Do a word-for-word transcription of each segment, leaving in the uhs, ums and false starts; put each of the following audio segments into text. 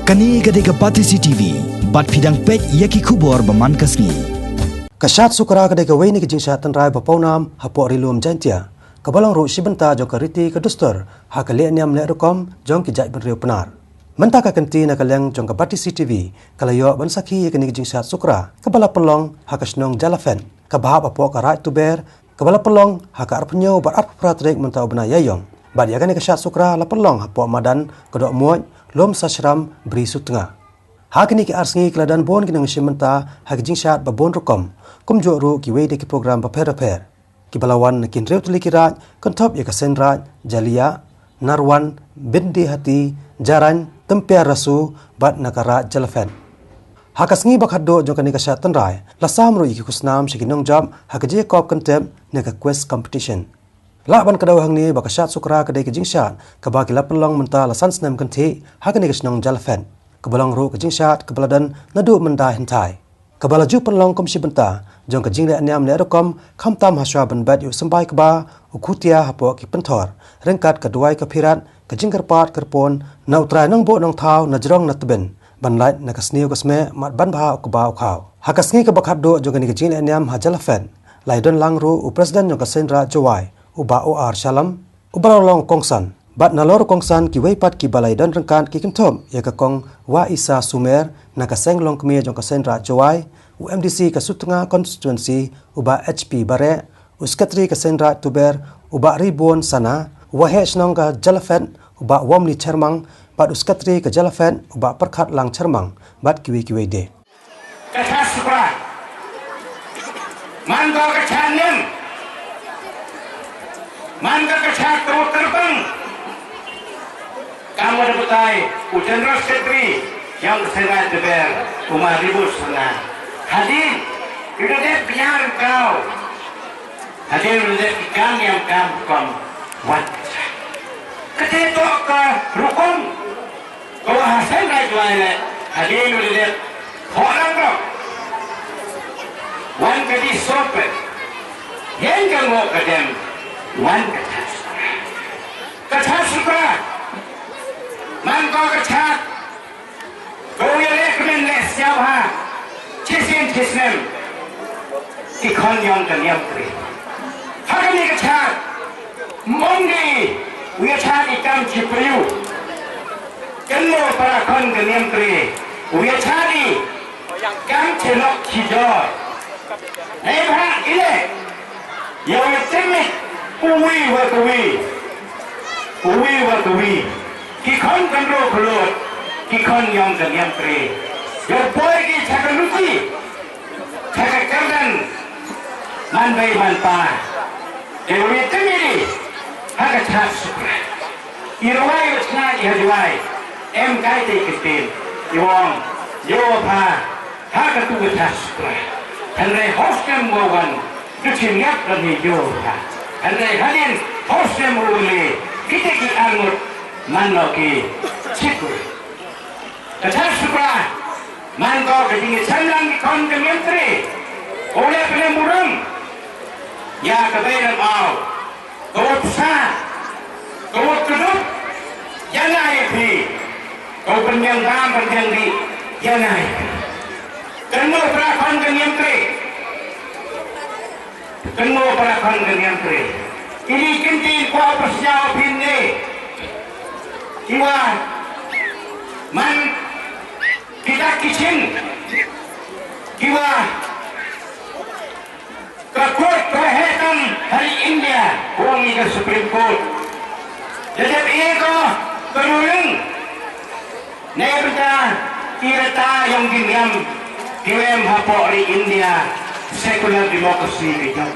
Kane ka dei ka Batesi T V, bad phi dang peit ïa ki khubor ba man ka sngi. Ka shad Sukra ka dei kawei na ki jingshad tynrai ba pawnam hapoh Ri-lum Jaiñtia, kaba long ruh shi bynta jong ka riti ka dustur ha ka leh niam leh rukom jong ki jaitbynriew Pnar. Mynta ka kynti na ka liang jong ka Batesi T V ka la ïoh ban sakhi ïa kane ka jingshad Sukra kaba la pynlong ha ka shnong Jalaphet, kaba hap hapoh ka Raid Tuber, kaba la pynlong ha ka arphew hynñiew bad arphew phra tarik mynta u bnai Ïaïong. Bad ïa kane ka shad Sukra la pynlong hapoh madan Kdohmuid, Lum Sashram, Bri Sutnga. Ha kine ki ar sngi ki la don bun ki nongïashim bynta ha ki jingshad ba bun rukom, kumjuh ruh kiwei de ki program bapher bapher. Kiba la wan na ki hynriew tylli ki raid, kynthup ïa ka Seiñ Raij Jaliah, Narwan, Byndihati, Jarain, Tympiarasu, bad na ka Raid Jalaphet. Ha ka sngi ba khatduh jong kane ka shad tynrai, la sam ruh ïa ki khusnam sha ki nongjop ha ka jingïakop kyntip ne ka quiz competition. Lah ban kdew hangne ba ka shad Sukra ka dei ka jingshad kaba ki la pynlong mynta la san snem kynthih ha kane ka shnong Jalaphet, kaba long ruh ka jingshad kaba la don naduh mynta hynthai, kaba la ju pynlong kum shi bynta jong ka jingleh niam leh rukom, khamtam hashwa ban bet ïa u symbai kba, u khutia hapoh ki pynthor, ryngkat ka duwai ka phirat, ka jingkyrpad kyrpon na U Trai Nongbuh Nongthaw na jrong na tbyn, ban lait na ka sniew ka smeh, mad ban bha u kba u khaw. Ha ka sngi kaba khatduh jong kane ka jingleh niam ha Jalaphet, la ïadon lang ruh u President jong ka Seiñ Raij Jowai, u Bah O R Shallam, uba la long kongsan. Bad nalor u kongsan, kiwei pat kiba la ïadon ryngkat ki kynthup ïa ka Kong Waisa Sumer na ka Seng Longkmie jong ka Seiñ Raij Jowai, u M D C ka Sutnga Constituency, u Bah H P Bareh, u Secretary ka Seiñ Raij Tuber, u Bah Ribon Sana, u Waheh Shnong ka Jalaphet, u Bah Wamni Chermang, bad u Secretary ka Jalaphet, u Bah Pyrkhat Lang Chermang, bad kiwei kiwei de. Ka shad Sukra, man ka ka shad niam, man ka ka shad tyrwa kyrpang. Kam wa da batai u General Secretary jong ka Seiñ Raij Tuber, u Ma Ribon Sana. Hadien u da dep biang kaw, hadien u da dep ki kam niam kam rukom, wat ka shad. Kata toh ka rukom. Ko ha Seiñ Raij Jowai leh, hadien u da dep hok lang rok, wan ka dih soh peit, ïeng ka ngoh ka dem, wan ka shad Sukra. Ka shad Sukra, man ko ka shad ko ïaleh kmen leh sñiawbha shisien shisnem. Ki khon ïong ka niam tre. Ha kane ka shad, ym ong de u ïa shad i kam shi briew. Kynmaw para khon ka niam tre, u ïa shad i kam shi lok shi jor. Neibhah i leh ïa u ïa tim mih uwi wa kawi, uwi wa kawi. Ki khon kynroh khyllood, ki khon ïong ka niam tre, ïa poi ki cha ka luti, cha ka kyrdan, man bei man pa. Te u ïa tim mih i ha ka shad Sukra. I rwai wa chna i ha Jowai, em kai te ki ktien, i ong, ïoh pha ha katu ka shad Sukra. Hynrei hos kem wa wan, du chim ïap ka ni ïoh pha. Hynrei hadien hos kem wa le, kite ki arngut, man no ki chikur. Ka shad Sukra, man ko ka jingïashem lang ki khon ka niam tre. U leh pynlem burom ïa ka bei rem aw, ka wa psa, ka wa kdup, ïa nga ïa phi, ka wa pynbiang bam pynbiang dih, ïa nga ïa phi. Kynmaw para khon ka niam tre. Kynmaw para khon ka niam tre. Ini ki ktien kwah pyrshah phin ne. Ki wa man kita ki chin. Ki wa ka court ka heh tam ha ri India, ong i ka Supreme Court. Da dep i ko ka ruling. Neibynta ki rta ïong ki niam kiwa em hapoh ri India, secular democracy ka jong.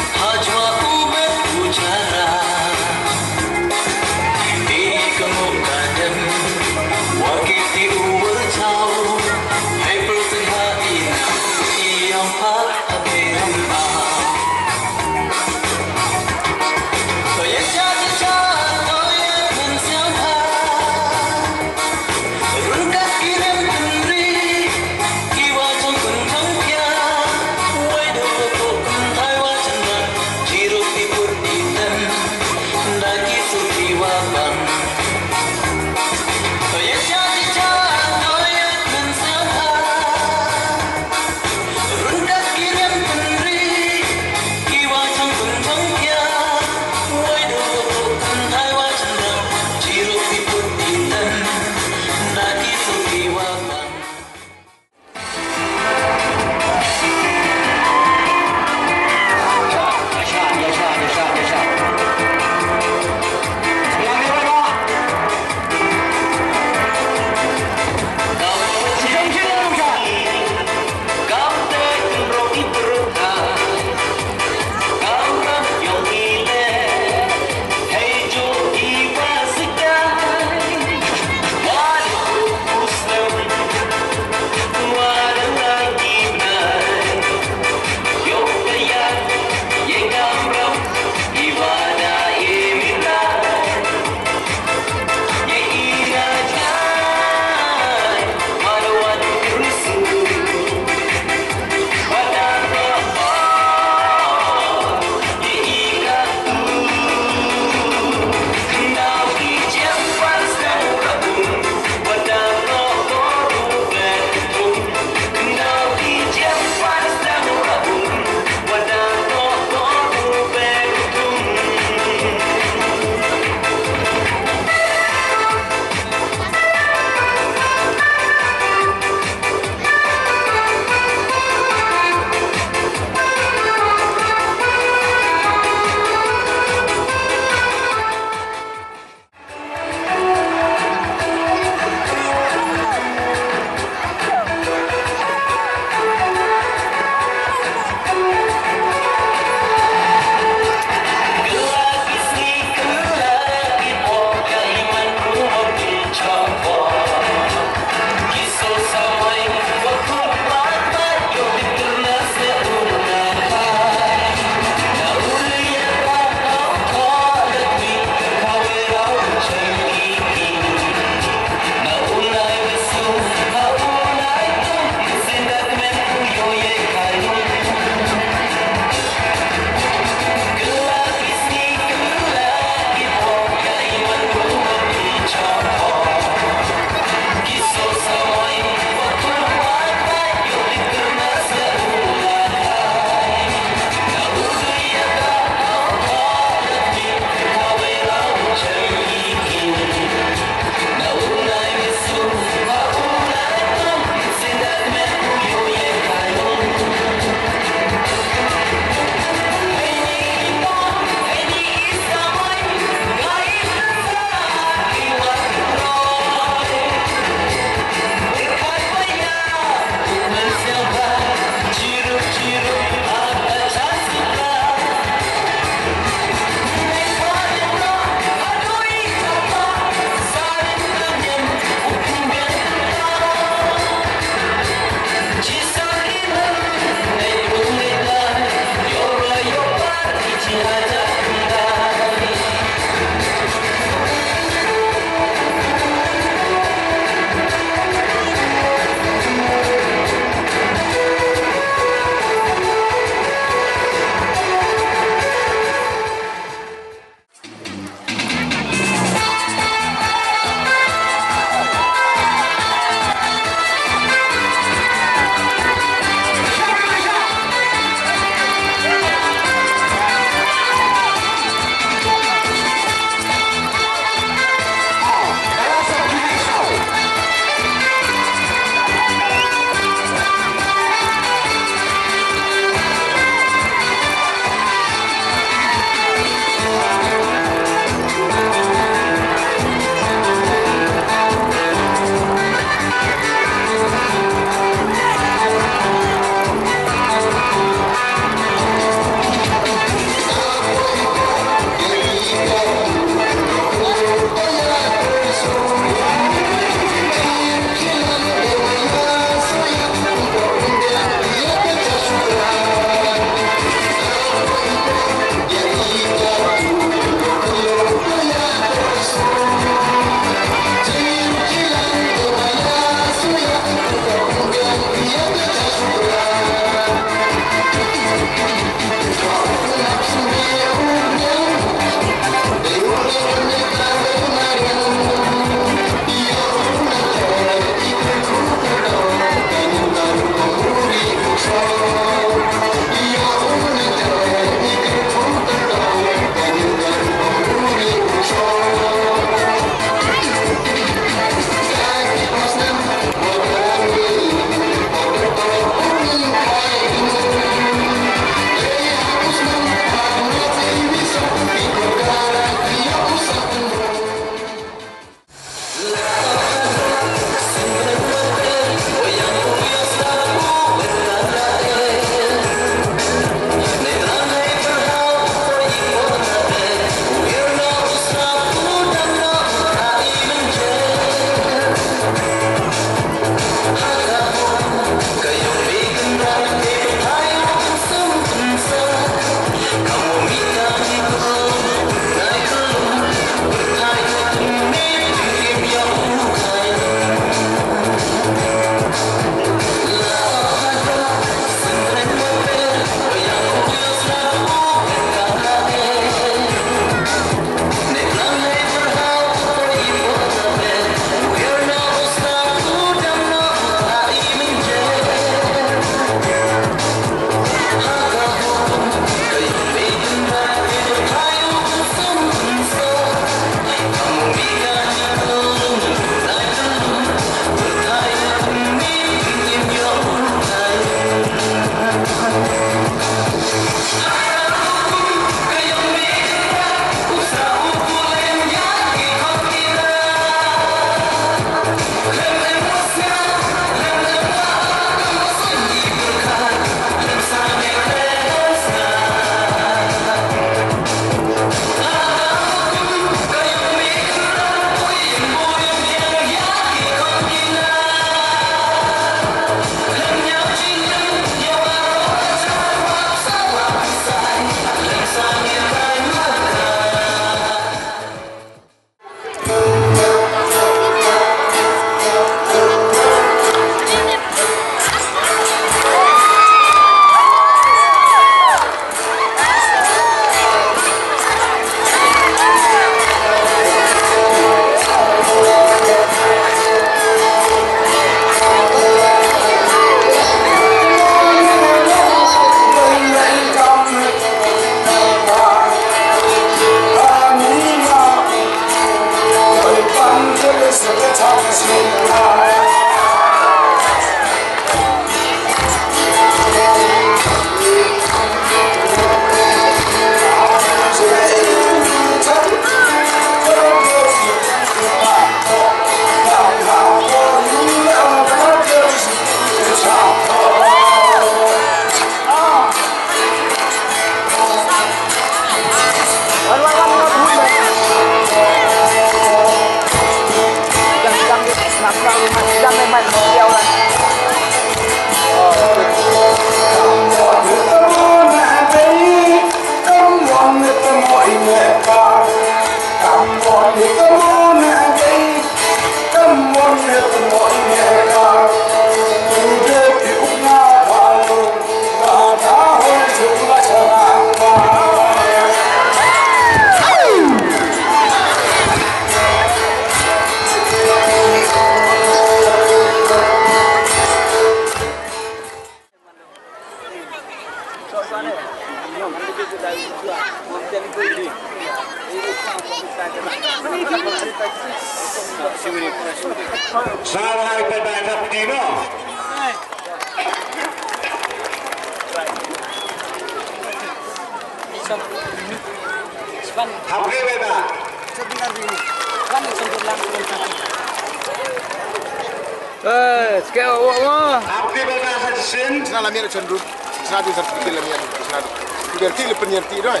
Eh, sekian awak mah. Happy birthday sa jisin. Sna lamia chon ru. Sna tu sa pikir lamia. Sna tu. Berti le penyer ti doi.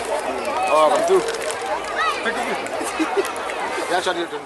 Oh, kam tu. Ya chon ru.